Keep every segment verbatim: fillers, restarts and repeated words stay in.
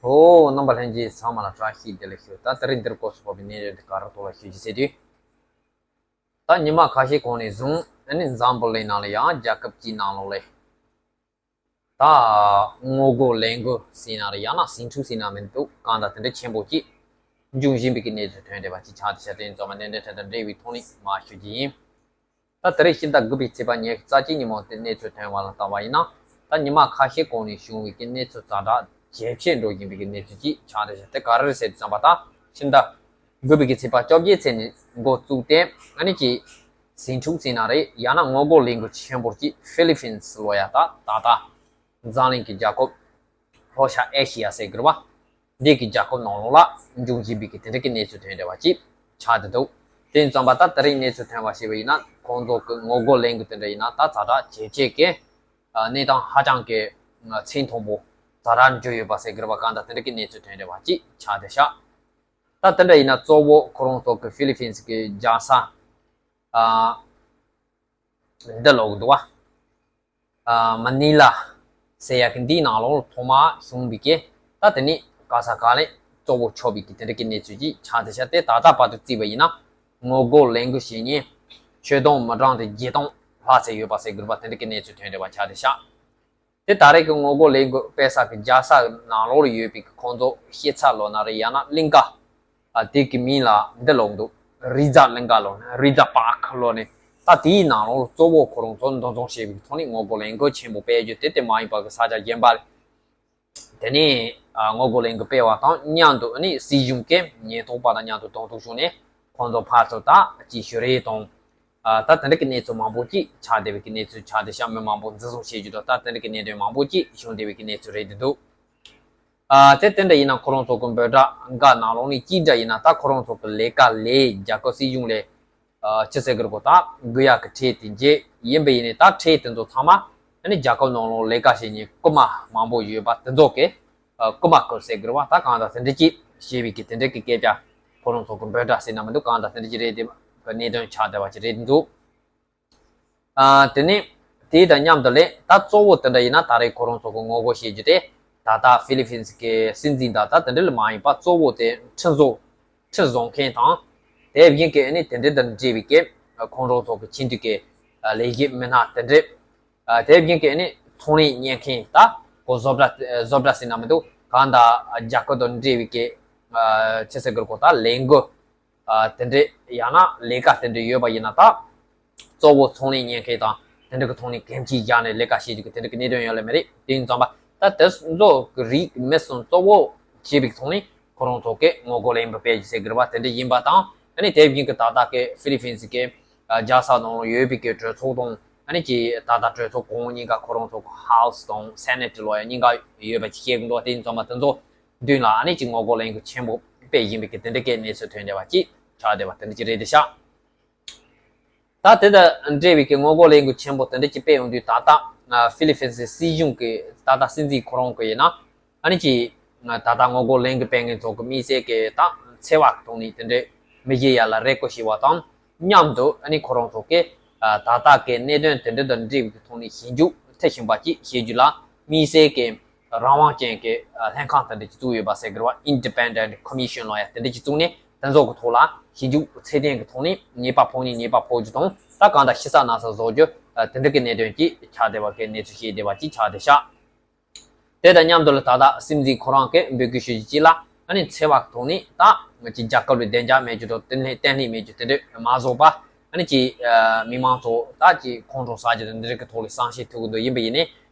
ཨོ། རྣམ་པ་ལྷན་རྒྱས་ཚང་མ་ལ་བཀྲ་ཤིས་བདེ་ལེགས་ཞུ། ད་དེ་རིང་འདིར་སྐོར་སུ་བབས་པའི་གནས་ཚུལ་འདི་ག་རེ་ཐོག་ལ་ཞུ་རྒྱུ་ཟེར་དུས། ད་ཉི་མ་ཁ་ཤས་གོང་ནས་བཟུང་ཨ་ནི་འཛམ་བུ་གླིང་ནང་ལ་ཡང་རྒྱལ་ཁབ་ཀྱི་ནང་ལོགས་ལ་ད་ངོ་རྒོལ་ལས་འགུལ་ཟེར་ན་རེད། ཡང་ན་ཟིང་འཁྲུག་ཟེར་ན་མི་འདུག་གང་ལྟར་དེ་འདྲ་ཆེན་པོ་ཅིག་འབྱུང་བཞིན་པའི་གི་གནས་ཚུལ་ཐོན་བསྡད་པ་ཅིག་ཆགས་བསྡད་ཤག་དེ་ཡིན་ཙང་མ་གནད་དོན་དེ་དང་འབྲེལ་བའི་ཐོག་ནས་མར་ཞུ་རྒྱུ་ཡིན། ད་དེ་རིང་ཕྱི་ཟླ་དགུ་པའི་ཚེས་པ་ཉི་ཤུ་རྩ་གཅིག་ཉིན་མོ་དེ་གནས་ཚུལ་ཐོན་པ་ལ་བལྟས་པ་ཡིན་ན། ད་ཉི་མ་ཁ་ཤས་གོང་ནས་བྱུང་བའི་གི་གནས་ཚུལ་ཛ་དྲག་ཇེ་ཆེར་འགྲོ་བཞིན་པའི་གི་གནས་ཚུལ་ཅིག་ཆགས་བསྡད་ཤག་དེ་ག་རེ་རེད་ཟེར་དུས་ཙམ་པ། ད་ཕྱི་ཟླ་དགུ་པའི་གི་ཚེས་པ་བཅོ་བརྒྱད་ཚེས་ནས་འགོ་བཙུགས་ཏེ་ཨ་ནི་ཅིག་ཟིང་འཁྲུག་ཟེར་ན་རེད། ཡང་ན་ངོ་རྒོལ་ལས་འགུལ་ཆེན་པོ་ཅིག་ཧྥི་ལི་ཕིན་སི་ལོ་ཡ་ད་ད་ལྟ་འཛམ་གླིང་གི་རྒྱལ་ཁབ་ལྷོ་ཤར་ཨེ་ཤི་ཡ་ཟེར་གི་རེད་པ། འདི་གི་རྒྱལ་ཁབ་ནང་ལོགས་ལ་འབྱུང་བཞིན་པའི་གི་དེ་འདྲ་གི་གནས་ཚུལ་ཐོན་བསྡད་པ་ཅིག་ཆགས་བསྡད་འདུག་དེ་ཡིན་ཙམ་པ་ད་དེ་རིང་གནས་ཚུལ་ཐོན་པ་ཞིག་ཡིན་ན། ཁོང་ཚོ་གི་ངོ་རྒོལ་ལས་འགུལ་དེ་འདྲ་ཡིན་ན་ད་ཛ་དྲག་ཇེ་ཆེ་གི་གནས་སྟངས་ཧ་ཅང་གི་ཚད་མཐོན་པོ་ཛ་དྲག་འགྱུར་ཡོད་པ་ཟེར་གི་རེད་པ། གང་ལྟར་དེ་འདྲ་གི་གནས་ཚུལ་ཐོན་བསྡད་པ་ཅིག་ཆགས་བསྡད་ཤག་ད་དེ་འདྲ་ཡིན་ན་གཙོ་བོ་ཁོ་རང་ཚོ་གི་ཧྥི་ལི་ཕིན་སི་གི་རྒྱལ་ས་འདི་ལབ་གི་འདུག་པ། མ་ནི་ལ་ཟེར་ཡ་གི་འདིའི་ནང་ལོགས་ཐོག་མར་བྱུང་བའི་གི། ད་དེ་ནི་ག་ས་ག་ལས་གཙོ་བོ་ཆགས་པའི་གི་དེ་འདྲ་གི་གནས་ཚུལ་ཅིག་ཆགས་བསྡད་ཤག་དེ་ད་ལྟ་བར་དུ་བརྩིས་པ་ཡིན་ན་ངོ་རྒོལ་ལས་འགུལ་བྱེད་མཁན་ཆོས་དོན་མི་གྲངས་དེ་བརྒྱད་སྟོང་ལྷག་ཙམ་ཡོད་པ་ཟེར་གི་རེད་པ། དེ་འདྲ་གི་གནས་ཚུལ་ཐོན་བསྡད་པ་ཆགས་བསྡད་ཤག་དེ་ད་རེས་ཀྱི་ངོ་རྒོལ་ལས་འགུལ་སྤེལ་ས་གི་རྒྱལ་ས་ནང་ལོགས་ལ་ཡོད་པའི་གི་ཁོང་ཚོ་གཤེད་ཚལ་ལབ་ན་རེད། ཡང་ན་གླིང་ག་ཨ་དེ་གི་མིང་ལ་འདི་ལབ་འདུག་རི་ཛ་གླིང་ག་ལབ་ནས་རི་ཛ་པཱརྐ་ལབ་ནས། ད་དེའི་ནང་ལོགས་ལ་གཙོ་བོ་ཁོ་རང་ཚོ་འདུ་འཛོམས་བྱས་པའི་གི་ཐོག་ནས་ངོ་རྒོལ་ལས་འགུལ་ཆེན་པོ་སྤེལ་རྒྱུ་དེ། དེ་མ་ཡིན་པ་གི་ས་ཆ་གཞན་པ་ལ་དེ་ནས་ཨ་ངོ་རྒོལ་ལས་འགུལ་སྤེལ་བ་དང་མཉམ་དུ་ཨ་ནི་སྲིད་གཞུང་གི་ཉེན་རྟོག་པ་དང་མཉམ་དུ་གདོང་ཐུག་བྱུང་ནས་ཁོང་ཚོ་ཕར་ཚུར་ད་ཅིག་བྱུ་རུ་དང་། ཨ་ད་དེ་འདྲ་གི་གནས་ཚུལ་མང་པོ་ཅིག་ཆགས་བསྡད་པའི་གི་གནས་ཚུལ་ཆགས་བསྡད་ཤག་མི་མང་པོ་འཛིན་བཟུང་བྱེད་རྒྱུ་དང་ད་དེ་འདྲ་གི་གནད་དོན་མང་པོ་ཅིག་བྱུང་བསྡད་པའི་གི་གནས་ཚུལ་རེད་འདུག་ཨ་དེ་དེ་འདྲ་ཡིན་ན་ཁོ་རང་ཚོ་གི་འབོད་སྒྲ་འགའ་ནང་ལོགས་ནས་གཅིག་འདྲ་ཡིན་ན། ད་ཁོ་རང་ཚོ་གི་ལས་ཀ་ལས་རྒྱལ་ཁབ་སྲིད་གཞུང་ལས་ཨ་ཅི་ཟེར་གི་རེད་གོ། ད་དགོས་ཡག་གི་ཁྲལ་དེ་འཇལ་ཡིན་པ་ཡིན་ནའི་ད་ཁྲལ་དེ་ཚོ་ཚང་མ་ཨ་ནི་རྒྱལ་ཁབ་ནང་ལོགས་ལས་ཀ་བྱེད་མཁན་རྐུན་མ་མང་པོ་ཡོད་པ་དེ་ཚོ་གི་ཨ་རྐུན་མ་བཀོལ་ཟེར་གི་རེད་པ། ད་གང་ལྟར་དེ་འདྲ་ཅིག་བྱས་པའི་གི་དེ་འདྲ་གི་སྐད་ཆ་ཁོ་རང་ཚོ་གི་འབོད་སྒྲ་ཟེར་ན་མི་འདུག་གང་ལྟར་དེ་འདྲ་ཅིག་རེད་བསྡད་པ་གི་གནད་དོན་ཆགས་བསྡད་པ་ཅིག་རེད་འདུག་ཨ་དེ་ནས་དེ་དང་མཉམ་དུ་ལས་ད་གཙོ་བོ་དེ་འདྲ་ཡིན་ན་ད་རེས་ཁོ་རང་ཚོ་གི་ངོ་རྒོལ་བྱེད་རྒྱུ་དེ། ད་ལྟ་ཧྥི་ལི་ཕིན་སི་གི་སྲིད་འཛིན་དང་ད་དེ་འདྲ་ལ་མ་ཡིན་པ་གཙོ་བོ་དེ་ཁྲིམས་བཟོ་ཁྲིམས་བཟོ་མཁན་དང་། དེ་བཞིན་གི་ཨ་ནི་དེ་འདྲ་དང་འབྲེལ་བའི་གི་ཁོང་རང་ཚོ་གི་ཆེས་མཐོའི་གི་ལས་བྱེད་མི་སྣ་དེ་འདྲ། ཨ་དེ་བཞིན་གི་ཨ་ནི་ཚོང་ལས་གཉེར་མཁན་ད་གོ་བཟོ་གྲྭ་བཟོ་གྲྭ་ཟེར་ན་མི་འདུག་གང་ལྟར་རྒྱལ་ཁབ་དང་འབྲེལ་བའི་གི་ཨ་ཅི་ཟེར་གི་རེད་གོ། ད་ལས་འགུལ་ཨ་དེ་འདྲས་ཡང་ན་ལས་ཀ་དེ་འདྲས་ཡོད་པ་ཡིན་ན། ད་གཙོ་བོ་ཚོང་ལས་གཉེར་མཁན་དང་དེ་འདྲ་གི་ཐོག་ནས་འགན་འཁྱེར་བཞག་ནས་ལས་ཀ་བྱེད་རྒྱུ་གི་དེ་འདྲ་གི་གནད་དོན་ཡོད་ལེ་མ་རེད། དེ་ཡིན་ཙང་པ་ད་དེ་ཚོ་གི་རིགས་མི་གསུམ་གཙོ་བོ་བྱས་པའི་ཐོག་ནས་ཁོ་རང་ཚོ་གི་ངོ་རྒོལ་ལས་འགུལ་སྤེལ་རྒྱུ་ཟེར་གི་རེད་པ། དེ་འདྲ་ཡིན་པ་དང་ཨ་ནི་དེ་བཞིན་གི་ད་ལྟ་གི་ཧྥི་ལི་ཕིན་སི་གི་ཨ་རྒྱལ་ས་ནང་ལ་ཡོད་པའི་གི་གྲོས་ཚོགས་དང་ཨ་ནི་ཀྱི་ད་ལྟ་གྲོས་ཚོགས་གོང་གཉིས་ཀ་ཁོ་རང་ཚོ་གི་ཧའུ་སི་དང་སེ་ནེ་ཊི་ལབ་ཡ་གཉིས་ཀ་ཡོད་པ་ཅིག་བཤད་གི་འདུག་དེ་ཡིན་ཙང་མ་དེ་ཚོ་མདུན་ལ་ཨ་ནི་ཅིག་ངོ་རྒོལ་ལས་འགུལ་ཆེན་པོ་སྤེལ་བཞིན་པའི་གི་དེ་འདྲ་གི་གནས་ཚུལ་ཐོན་བསྡད་པ་ཅིག་ཆགས་བསྡད་པ་དེ་འདྲ་ཅིག་རེད་བསྡད་ཤག་ད་དེ་དང་འབྲེལ་བའི་གི་ངོ་རྒོལ་ལས་འགུལ་ཆེན་པོ་དེ་འདྲ་ཅིག་སྤེལ་ཡོང་དུས་ད་ལྟ་ཧྥི་ལི་ཕིན་སི་སྲིད་གཞུང་གི་ད་ལྟ་སྲིད་འཛིན་ཁོ་རང་གི་ཡིན་ན་ཨ་ནི་ཅིག་ད་ལྟ་ངོ་རྒོལ་ལས་འགུལ་སྤེལ་མཁན་ཚོ་གི་དམིགས་བསལ་གི་ད་འཚེ་བ་གི་ཐོག་ནས་དེ་འདྲ་མི་བྱེད་ཡ་ལ་རེ་སྐུལ་བྱས་པ་དང་མཉམ་དུ་ཨ་ནི་ཁོ་རང་ཚོ་གི་ད་ལྟ་གི་གནད་དོན་དེ་འདྲ་དང་འབྲེལ་བའི་གི་ཐོག་ནས་ཞིབ་འཇུག་མཐིལ་ཕྱིན་པ་ཅིག་བྱེད་རྒྱུ་ལ་དམིགས་བསལ་གི་རང་དབང་ཅན་གྱི་ལྷན་ཁང་དེ་འདྲ་ཅིག་བཙུགས་ཡོད་པ་ཟེར་གི་རེད་པ། Independent Commission ལབ་ཡ་དེ་འདྲ་ཅིག་བཙུགས་ནས་དེ་ཚོ་གི་ཐོག་ལ་ཞིབ་འཇུག་ཚད་ལྡན་གྱི་ཐོག་ནས་ཉེས་པ་ཕོག་མཁན་ཉེས་པ་ཕོག་རྒྱུ་དང་། ད་གང་ལྟར་ཤི་ས་ན་ས་བཟོ་རྒྱུ་དེ་འདྲ་གི་གནད་དོན་ཅིག་ཆགས་བསྡད་པ་གི་གནས་ཚུལ་བཤད་བསྡད་པ་ཅིག་ཆགས་བསྡད་ཤག་དེ་དང་མཉམ་དུ་ལ་ད་ལྟ་སྲིད་འཛིན་ཁོ་རང་གིས་འབོད་སྐུལ་ཞུ་རྒྱུ་ཅིག་ལ་ཨ་ནི་འཚེ་བ་གི་ཐོག་ནས་ད་ང་ཅིག་རྒྱལ་ཁབ་ལ་བདེ་འཇགས་མེད་རྒྱུ་དང་བརྟན་ལྷིང་བརྟན་ལྷིང་མེད་རྒྱུ་དེ་འདྲ་མ་བཟོ་བ་ཨ་ནི་ཅིག་མི་མང་ཚོ་ད་ཅིག་ཁོང་ཁྲོ་ཟ་རྒྱུ་དང་འདི་འདྲ་གི་ཐོག་ལ་བསམ་ཤེས་ཐུབ་ཀྱི་འདུག་ཡིན་པ་ཡིན་ནའི་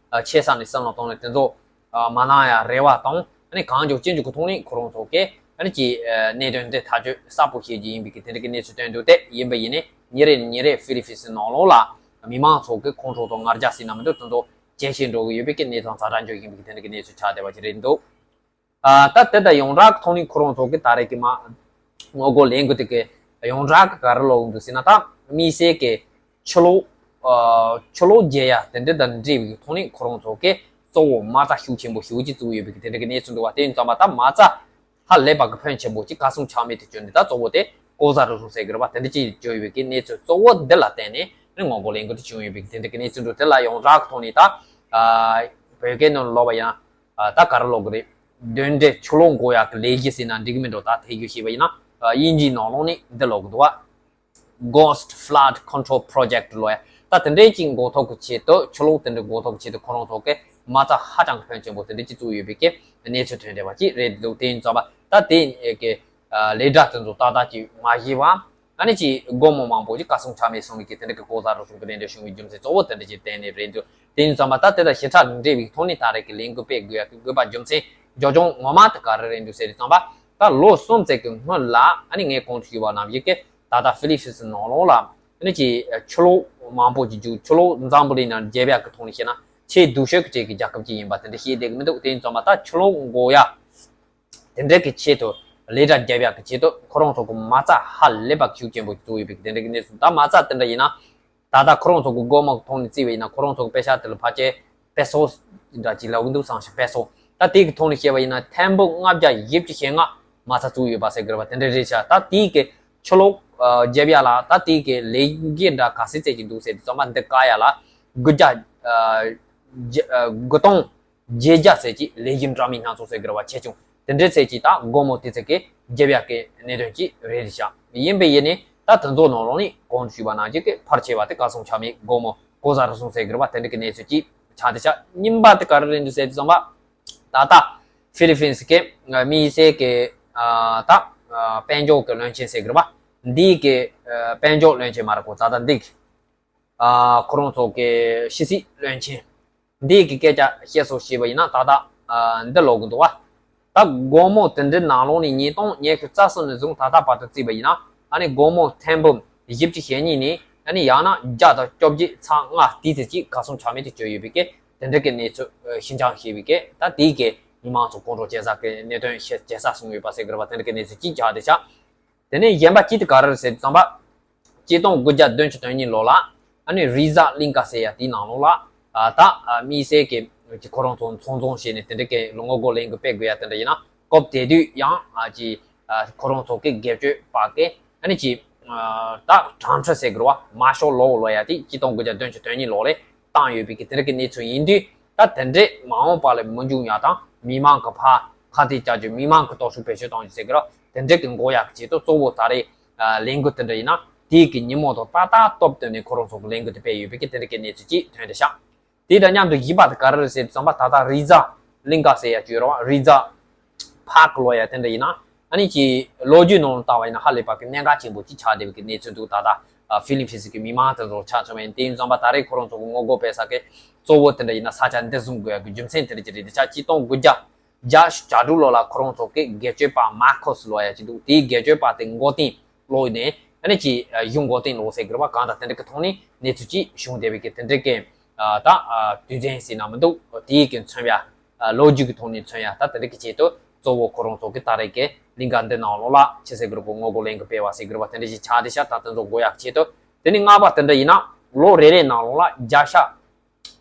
ཆེ་ས་ནས་བསམ་བློ་གཏོང་ནས་དེ་ཚོ་མ་གནང་ཡ་རེ་བ་དང་། ཨ་ནི་གང་མགྱོགས་ཅི་མགྱོགས་ཀྱི་ཐོག་ནས་ཁོ་རང་ཚོ་གིས་ཨ་ནི་ཅིག་གནད་དོན་འདི་ཐག་གཅོད་གསལ་པོ་བྱེད་རྒྱུ་ཡིན་པའི་གི་དེ་འདྲ་གི་གནས་ཚུལ་ཐོན་འདུག་དེ་ཡིན་པ་ཡིན་ནའི་ཉིན་རེ་ནས་ཉིན་རེ་ཧྥི་ལི་ཕིན་སི་ནང་ལོགས་ལ་མི་མང་ཚོ་གི་ཁོང་ཁྲོ་དང་ང་རྒྱལ་ཟེར་ན་མི་འདུག་དེ་ཚོ་ཇེ་ཆེར་འགྲོ་གི་ཡོད་པའི་གི་གནས་སྟངས་ཛ་དྲག་འགྱུར་བཞིན་པའི་གི་དེ་འདྲ་གི་གནས་ཚུལ་ཆགས་བསྡད་པ་ཅིག་རེད་འདུག་ཨ་ད་དེ་དང་ཡོངས་གྲགས་ཀྱི་ཐོག་ནས་ཁོ་རང་ཚོ་གི་ད་རེས་ཀྱི་མ་ངོ་རྒོལ་ལས་འགུལ་དེ་གི་ཡོངས་གྲགས་ཀྱི་ག་རེ་ལབ་འདུག་ཟེར་ན། ད་དམིགས་བསལ་གྱི་ཆུ་ལོག་ཨ་ཆུ་ལོག་རྒྱག་ཡ་དེ་འདྲ་དང་འབྲེལ་བའི་ཐོག་ནས་ཁོ་རང་ཚོ་གི་གཙོ་བོ་མ་རྩ་ཤུགས་ཆེན་པོ་ཞེ་པོ་ཅིག་བཙུགས་ཡོད་པའི་གི་དེ་འདྲ་གི་གནས་ཚུལ་འདུག་པ། དེ་ཡིན་ཙང་མ་ད་མ་རྩ་ཧ་ལས་པ་གི་ཕོན་ཆེན་པོ་ཅིག་ག་སོང་ཆགས་མེད་དུ་གྱུར་ནས་ད་གཙོ་བོ་དེ་ཀོ་ཟ་རུ་རུ་ཟེར་གི་རེད་པ། དེ་འདྲ་ཅིག་བྱུང་ཡོད་པའི་གི་གནས་ཚུལ་གཙོ་བོ་འདི་ལ་བརྟེན་ནས་ནི་ངོ་རྒོལ་ལས་འགུལ་དེ་བྱུང་ཡོད་པའི་གི་དེ་འདྲ་གི་གནས་ཚུལ་འདུག་དེ་ལ་ཡོངས་གྲགས་ཀྱི་ཐོག་ནས་ད་ཨ་བོད་སྐད་ནང་ལབ་པ་ཡིན་ན་ཨ་ད་ག་རེ་ལབ་གི་རེད། གདོན་འདྲེ་ཆུ་ལོག་འགོག་ཡག་གི་ལས་གཞི་ཟེར་ན་འགྲིག་གི་མི་འགྲོ། ད་ཐད་ཀར་བཤད་པ་ཡིན་ན་དབྱིན་ཇིའི་ནང་ལོགས་ནས་འདི་ལབ་གི་འདུག་བ། Ghost Flood Control Project ལབ་ཡ། ད་དེ་འདྲའི་ཅིག་འགོག་ཐབས་ཀྱི་ཆེད་དུ། ཆུ་ལོག་དེ་འདྲ་འགོག་ཐབས་ཀྱི་ཆེད་དུ་ཁོ་རང་ཚོ་གིས་མ་རྩ་ཧ་ཅང་གི་ཕོན་ཆེན་པོ་དེ་འདྲ་ཅིག་བཙུགས་ཡོད་པའི་གི་གནས་ཚུལ་ཐོན་བསྡད་པ་ཅིག་རེད་འདུག་དེ་ཡིན་ཙང་པ་ད་དེ་གི་ལས་གྲྭ་དེ་ཚོ་ཏག་ཏག་ཅིག་མ་ཤེས་པ། ཨ་ནི་ཅིག་སྒོར་མོ་མང་པོ་ཅིག་ག་སོང་ཆ་མེད་སོང་བའི་གི་དེ་འདྲ་གི་ལྐོག་ཟ་རུལ་སུངས་ཀྱི་གནད་དོན་བྱུང་བའི་རྒྱུ་མཚན་གཙོ་བོ་དེ་འདྲ་ཅིག་བརྟེན་ནས་རེད་འདུག་དེ་ཡིན་ཙང་པ་ད་དེ་དང་ཞེ་དྲག་འབྲེལ་བའི་ཐོག་ནས་ད་རེས་ཀྱི་ལས་འགུལ་སྤེལ་དགོས་ཡ་གི་དགོས་པ་རྒྱུ་མཚན་རྒྱབ་ལྗོངས་ངོ་མ་དེ་ག་རེ་རེད་འདུག་ཟེར་དུས་ཙམ་པ། ད་ལོ་གསུམ་ཙམ་གྱི་སྔོན་ལ་ཨ་ནི་ངས་གོང་དུ་ཞུས་པ་ནང་བཞིན་གྱི་ད་ལྟ་ཧྥི་ལི་ཕིན་སི་ནང་ལོགས་ལ་ཨ་ནི་ཅིག་ཆུ་ལོག་མང་པོ་ཅིག་རྒྱུག་ཆུ་ལོག་འཛམ་བུ་གླིང་ནང་རྒྱབ་ཡག་གི་ཐོག་ནས་བཤད་ན་ཆེས་སྡུག་ཤོས་ཀྱི་གྲས་ཀྱི་རྒྱལ་ཁབ་ཅིག་ཡིན་པ་དེ་འདྲ་བཤད་བསྡད་ཀྱི་མི་འདུག་དེ་ཡིན་ཙང་པ་ད་ཆུ་ལོག་འགོག་ཡ་དེ་འདྲ་གི་ཆེད་དུ་ལས་གྲྭ་རྒྱབ་ཡག་གི་ཆེད་དུ་ཁོ་རང་ཚོ་གི་མ་རྩ་ཧ་ལས་པ་ཤུགས་ཆེན་པོ་བཙུགས་ཡོད་པའི་དེ་འདྲ་གི་གནས་ཚུལ། ད་མ་རྩ་དེ་འདྲ་ཡིན་ན། ད་ལྟ་ཁོ་རང་ཚོ་གི་སྒོར་མོ་གི་ཐོག་ནས་བརྩིས་པ་ཡིན་ན་ཁོ་རང་ཚོ་གི་པེ་ཤ་དེ་ལ་ཕལ་ཆེར་པེ་སོ་འདྲ་ཅིག་ལབ་ཀྱི་འདུག་བསམ་ཞིང་། པེ་སོ། ད་དེ་གི་ཐོག་ནས་བཤད་པ་ཡིན་ན་ཐེར་འབུམ་ལྔ་བརྒྱ་བཞི་བཅུ་ཞེ་ལྔ་མ་རྩ་བཙུགས་ཡོད་པ་ཟེར་གི་རེད་པ། དེ་འདྲ་རེད་ཤག་ད་དེ་གི་ཆུ་ལོག་རྒྱབ་ཡ་ལ་ད་དེ་གི་ལས་འགན་འདྲ་ག་ཚད་ཅིག་འདུག་ཟེར་དུས་ཙམ་པ་འདི་བཀག་ཡ་ལ་དགུ་བརྒྱ་དགུ་སྟོང་བརྒྱད་བརྒྱ་ཟེར་གྱི་ལས་ཀྱི་འདྲ་མིན་སྣ་ཚོགས་ཟེར་དགོས་པ་ཆེ་ཆུང་དེ་འདྲའི་ཚད་ཀྱི་ད་སྒོར་མོ་དེ་ཚད་ཀྱི་རྒྱབ་ཡག་གི་གནད་དོན་ཅིག་རེད་ཤག་ཡིན་པའི་ཡིན་ནི་ད་དེ་ཚོ་ནང་ལོགས་ནས་གོང་དུ་ཞུས་པ་ནང་བཞིན་གྱི་ཕལ་ཆེ་བ་དེ་ག་སོང་ཆ་མེད། སྒོར་མོ་ལྐོག་ཟ་རུལ་སུངས་ཟེར་དགོས་པ་དེ་འདྲ་གི་གནས་ཚུལ་ཅིག་ཆགས་བསྡད་ཤག་གཉིས་པ་དེ་ག་རེ་རེད་འདུག་ཟེར་དུས་ཙམ་པ། ད་ལྟ་ཧྥི་ལི་ཕིན་སི་གི་དམིགས་བསལ་གྱི་ད་དཔལ་འབྱོར་གྱི་བློན་ཆེན་ཟེར་དགོས་པ་འདི་གི་དཔལ་འབྱོར་བློན་ཆེན་མ་རེད་གོ་ད་ལྟ་འདི་གི་ཁོ་རང་ཚོ་གི་ཕྱི་སྲིད་བློན་ཆེན་འདི་གི་སྐད་ཆ་བཤད་སོ་ཞེས་པ་ཡིན་ན་ད་ལྟ་འདི་ལོག་གི་འདུག་བ། ད་སྒོར་མོ་དེ་འདྲའི་ནང་ལོགས་ནས་ཉིས་སྟོང་ཉི་ཤུ་རྩ་གསུམ་ནས་བཟུང་ད་ལྟ་བར་དུ་བརྩིས་པ་ཡིན་ན་ཨ་ནི་སྒོར་མོ་ཐེར་འབུམ་བཞི་བཅུ་ཞེ་གཉིས་ནས་ཨ་ནི་ཡང་ན་བརྒྱ་དང་བཅོ་བརྒྱད་ཚེག་ལྔ་དེའི་ཚད་ཅིག་ག་སོང་ཆ་མེད་དུ་གྱུར་ཡོད་པའི་གི་དེ་འདྲ་གི་གནས་ཚུལ་ཤིན་ཅང་ཞེས་པའི་གི་ད་དེའི་གི་མི་མང་ཚོ་དཀོན་མཆོག་བྱེད་ས་གི་གནད་དོན་བཤད་བྱེད་ས་གསུངས་ཡོད་པ་ཟེར་གི་རེད་པ། དེ་འདྲ་གི་གནས་ཚུལ་ཅིག་ཆགས་བསྡད་ཤག་དེ་ནས་གཞན་པ་གཅིག་དེ་ག་རེ་རེད་ཟེར་དུས་ཙམ་པ། གཅིག་སྟོང་དགུ་བརྒྱ་བདུན་ཅུ་དོན་གཉིས་ལོ་ལ་ཨ་ནི་རི་ཛ་གླིང་ཀ་ཟེར་ཡ་དེའི་ནང་ལོགས་ལ་ད་དམིགས་བསལ་གྱི་ཁོ་རང་ཚོ་ཚོང་ཚོང་བྱས་ནས་དེ་འདྲ་གི་ལོ་ངོ་རྒོལ་ལས་འགུལ་སྤེལ་དགོས་ཡ་དེ་འདྲ་ཡིན་ན་སྐབས་དེ་དུས་ཡང་ཅི་ཁོ་རང་ཚོ་གི་སྒེར་གཅོད་པ་གི་ཨ་ནི་ཅི་ད་གྲངས་ཚད་ཟེར་དགོས་རེད་བ། མར་ཤལ་ལོ་ལབ་ཡ་དེ་གཅིག་སྟོང་དགུ་བརྒྱ་བདུན་ཅུ་དོན་གཉིས་ལོ་ལ་བཏང་ཡོད་པའི་གི་དེ་འདྲ་གི་གནས་ཚུལ་ཡིན་དུས། ད་དེ་འདྲས་མ་འོངས་པ་ལ་མི་འབྱུང་ཡ་དང་མི་མང་གི་ཕར་ཁ་གཏད་བཅག་རྒྱུ་མི་མང་གི་སྟོབས་ཤུགས་བེད་སྤྱོད་གཏོང་རྒྱུ་ཟེར་གི་ར་དེ་འདྲས་གི་འགོག་ཡག་གི་ཆེད་དུ་གཙོ་བོ་ད་རེས་ལས་འགུལ་དེ་འདྲ་ཡིན་ན་དེའི་གི་ཉིན་མོ་དང་ཏག་ཏག་སྟབས་བསྟུན་ནས་ཁོ་རང་ཚོ་གི་ལས་འགུལ་དེ་སྤེལ་ཡོད་པའི་གི་དེ་འདྲས་གི་གནས་ཚུལ་ཅིག་ཐོན་བསྡད་ཤག་དེ་དང་མཉམ་དུ་གཞན་པ་དེ་ག་རེ་རེད་ཟེར་དུས་ཙམ་པ་ད་ལྟ་རི་ཛ་གླིང་ཀ་ཟེར་ཡ་ཅིག་ཡོད་ར་བ། རི་ཛ་ཕག་ལོ་ཡ་དེ་འདྲ་ཡིན་ན་ཨ་ནི་ཅིག་ལོ་རྒྱུས་ནང་ལ་བལྟ་བ་ཡིན་ན་ཧ་ལས་པ་གི་གནད་འགག་ཆེན་པོ་ཅིག་ཆགས་བསྡད་པའི་གི་གནས་ཚུལ་འདུག་ད་ལྟ་ཧྥི་ལི་ཕིན་སི་གི་མི་མང་དེ་ཚོ་ཆ་མཚོན་པ་ཡིན་དེ་ཡིན་ཙམ་པ་ད་རེས་ཁོ་རང་ཚོ་གི་ངོ་རྒོལ་སྤེལ་ས་གི་གཙོ་བོ་དེ་འདྲ་ཡིན་ན་ས་ཆ་འདི་བཟུང་དགོས་ཡ་གི་རྒྱུ་མཚན་དེ་འདྲ་ཅིག་རེད། དེ་ཆ་གཅིག་སྟོང་དགུ་བརྒྱ་བརྒྱད་ཅུ་གྱ་དྲུག་ལོ་ལ་ཁོ་རང་ཚོ་གི་སྒེར་གཅོད་པ་མར་ཁོ་སི་ལོ་ཡ་ཅིག་འདུག་དེའི་སྒེར་གཅོད་པ་དེ་མགོ་རྟིང་སློག་ནས་ཨ་ནི་ཅིག་གཞུང་མགོ་རྟིང་སློག་ཟེར་གི་རེད་བ། གང་ལྟར་དེ་འདྲ་གི་ཐོག་ནས་གནས་ཚུལ་ཅིག་བྱུང་བསྡད་པའི་གི་དེ་འདྲ་གི་ད་དུས་ཚན་ཟེར་ན་མི་འདུག་དེའི་གི་མཚོན་ཡ། ལོ་རྒྱུས་ཀྱི་ཐོག་ནས་མཚོན་ཡ་ད་དེ་འདྲ་གི་ཆེད་དུ་གཙོ་བོ་ཁོ་རང་ཚོ་གི་ད་རེས་ཀྱི་གླིང་ག་འདི་ནང་ལོགས་ལ་ཆི་ཟེར་གི་རེད་གོ་ངོ་རྒོལ་ལས་འགུལ་སྤེལ་བ་ཟེར་གི་རེད་བ། དེ་འདྲ་ཞིག་ཆགས་བསྡད་ཤག་ད་དེ་ཚོ་འགོག་ཡག་ཆེད་དུ། དེ་ནས་ལྔ་པ་དེ་འདྲ་ཡིན་ན་ལོ་རེ་རེའི་ནང་ལོགས་ལ་བརྒྱ་ཆ་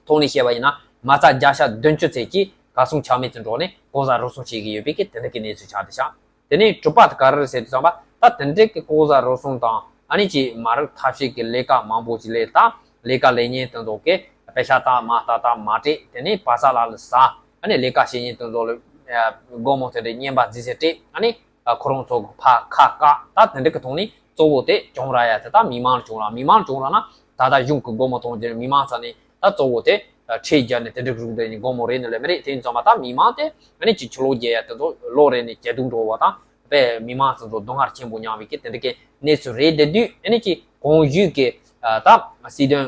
ཐོག་ནས་བཤད་པ་ཡིན་ན་མ་རྩ་བརྒྱ་ཆ་བདུན་ཅུ་ཙམ་གྱིས་གར་སོང་ཆ་མེད་དུ་འགྲོ་ནས་ལྐོག་ཟ་རུལ་སུངས་བྱེད་ཀྱི་ཡོད་པའི་གི་དེ་འདྲ་གི་གནས་ཚུལ་ཆགས་བསྡད་ཤག་དེ་ནས་དྲུག་པ་དེ་ག་རེ་རེད་ཟེར་དུས་ཙམ་པ་ད་དེ་འདྲའི་གི་ལྐོག་ཟ་རུལ་སུངས་དང་ཨ་ནི་ཅིག་མ་རབས་ཐབས་ཤེས་ཀྱི་ལས་ཀ་མང་པོ་ཅིག་ལས་ད་ལས་ཀ་ལས་ཉེན་དེ་ཚོ་གི་པེ་ཤ་ད་མ་ལྟ་ད་མ་སྤྲད། དེ་ནས་བ་ས་ལ་ལ་ཟ། ཨ་ནི་ལས་ཀ་བྱེད་ཉེན་དེ་ཚོ་ལ་སྒོར་མོ་དེ་འདྲའི་རྔན་པ་རྫིས་ཚད་སྤྲད། ཨ་ནི་ཁོ་རང་ཚོ་གི་ཕར་ཁ་བཀག་ད་དེ་འདྲ་གི་ཐོག་ནས་གཙོ་བོ་དེ་གྱོང་རག་ཡ་དེ་ད་མི་མང་ལ་གྱོང་རག་མི་མང་ལ་གྱོང་རག་ན་ད་ད་གཞུང་གི་སྒོར་མོ་གཏོང་རྒྱུ་མི་མང་ཚ་ནས་ད་གཙོ་བོ་དེ་ཁྲལ་རྒྱག་ནས་དེ་འདྲ་གི་རུག་འདྲ་ནས་སྒོར་མོ་རེད་ནི་ལས་མི་རེད། དེ་ཡིན་ཙང་མ་ད་མི་མང་དེ་ཨ་ནི་ཅིག་ཕྱི་ལོགས་རྒྱག་ཡ་དེ་ཚོ་ལོ་རེ་ནས་ཇེ་སྡུག་འགྲོ་བ་དང་དཔེ་མི་མང་ཚོ་ཚོ་སྡུག་བསྔལ་ཆེན་པོ་མྱངས་པའི་གི་དེ་འདྲ་གི་གནས་ཚུལ་རེད། དེ་དུས་ཨ་ནི་ཅིག་གོང་ཞུས་གི་ད་སྲིད་དོན་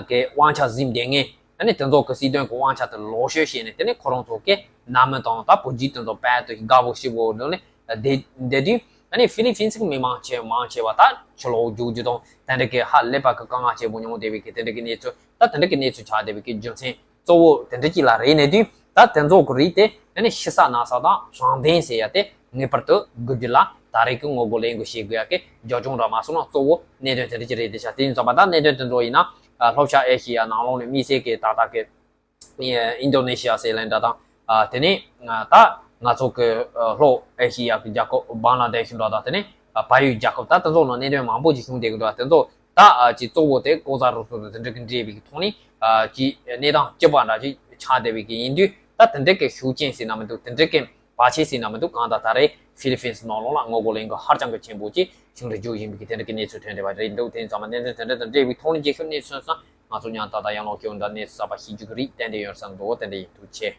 གི་དབང་ཆ་འཛིན་བསྡད་མཁན་ཨ་ནི་དེ་ཚོ་གི་སྲིད་དོན་གི་དབང་ཆ་དེ་ལོག་ཤོས་བྱས་ནས་དེ་ནས་ཁོ་རང་ཚོ་གི་ནང་མི་དང་ད་བུ་རྒྱུད་དེ་ཚོ་དཔལ་དུ་དགའ་བོ་ཞི་བོ་འདི་ནས་བསྡད་བསྡད་དུས་ཨ་ནི་ཧྥི་ལི་ཕིན་སི་གི་མི་མང་ཆེ་མང་ཆེ་བ་ད་ཕྱི་ལོགས་རྒྱུག་རྒྱུ་དང་དེ་འདྲ་གི་ཧ་ལས་པ་གི་དཀའ་ངལ་ཆེན་པོ་མྱོང་བསྡད་པའི་གི་དེ་འདྲ་གི་གནས་ཚུལ་ད་དེ་འདྲ་གི་གནས་ཚུལ་ཆགས་བསྡད་པའི་གི་རྒྱུ་མཚན་གཙོ་བོ་དེ་འདྲ་གཅིག་ལ་རེད་ནས་དུས་ད་དེ་ཚོ་གི་རིགས་དེ་ཨ་ནི་ཤི་ས་ན་ས་དང་དྲང་བདེན་ཟེར་ཡ་དེ་ངེས་པར་དུ་དགོས་རྒྱུ་ལ་ད་རེས་ཀྱི་ངོ་རྒོལ་ལས་འགུལ་བྱེད་དགོས་ཡ་གི་རྒྱབ་ལྗོངས་འདྲ་མ་སོང་ན་གཙོ་བོ་གནད་དོན་དེ་འདྲ་ཅིག་རེད་དེ་ཤག་དེ་ཡིན་ཙང་པ་ད་གནད་དོན་དེ་ཚོ་ཡིན་ན་ལྷོ་ཤར་ཨེ་ཤི་ཡ་ནང་ལོགས་ནས་དམིགས་བསལ་གྱི་ད་ལྟ་གི་ཨིན་ཌོ་ནེ་ཤི་ཡ་ཟེར་ལེ་འདྲ་དང་དེ་ནས་ད་ང་ཚོ་གི་ལྷོ་ཨེ་ཤི་ཡ་གི་རྒྱལ་ཁབ་བང་ལ་དེ་ཤུ་འདྲ་དང་དེ་ནས་བལ་ཡུལ་རྒྱལ་ཁབ་ད་དེ་ཚོ་ནང་གནད་དོན་མང་པོ་ཅིག་བྱུང་བསྡད་ཀྱི་འདུག་དེ་ཚོ་ད་ཅིག་གཙོ་བོ་དེ་ལྐོག་ཟ་རུལ་སུངས་དང་དེ་འདྲ་གི་འབྲེལ་བའི་གི་ཐོག་ནས་ཅིག་གནས་སྟངས་སྐྱིད་པ་འདྲ་ཅིག་ཆགས་བསྡད་པའི་གི་ཡིན་དུས། ད་དེ་འདྲ་གི་ཤུགས་རྐྱེན་ཟེར་ན་མི་འདུག་དེ་འདྲ་གི་བར་ཆད་ཟེར་ན་མི་འདུག་གང་ལྟར་ད་རེས་ཧྥི་ལི་ཕིན་སི་ནང་ལོགས་ལ་དངུལ་སྒོར་ལེན་གི་ཧ་ཅང་གི་ཆེན་པོ་ཅིག་བྱུང་རེ་རྒྱུ་ཡིན་པའི་གི་དེ་འདྲ་གི་གནས་ཚུལ་ཐོན་བསྡད་པ་རེད་འདུག་དེ་ཡིན་ཙང་མ་གནད་དོན་དེ་འདྲ་དང་འབྲེལ་བའི་ཐོག་ནས་རྒྱས་ཤོས་གནས་ཚུལ་སོང་ང་ཚོ་མཉམ་ད་ལྟ་ཡང་ལོག་སྐྱོན་འདྲ་གནས་ཚུལ་གསར་པ་ཤེས་རྒྱུ་གི་རིགས་ཏན་ཏན་ཡོད་བསམ་འདུག་དེ་འདྲ་ཡིན། ཐུགས་རྗེ་ཆེ།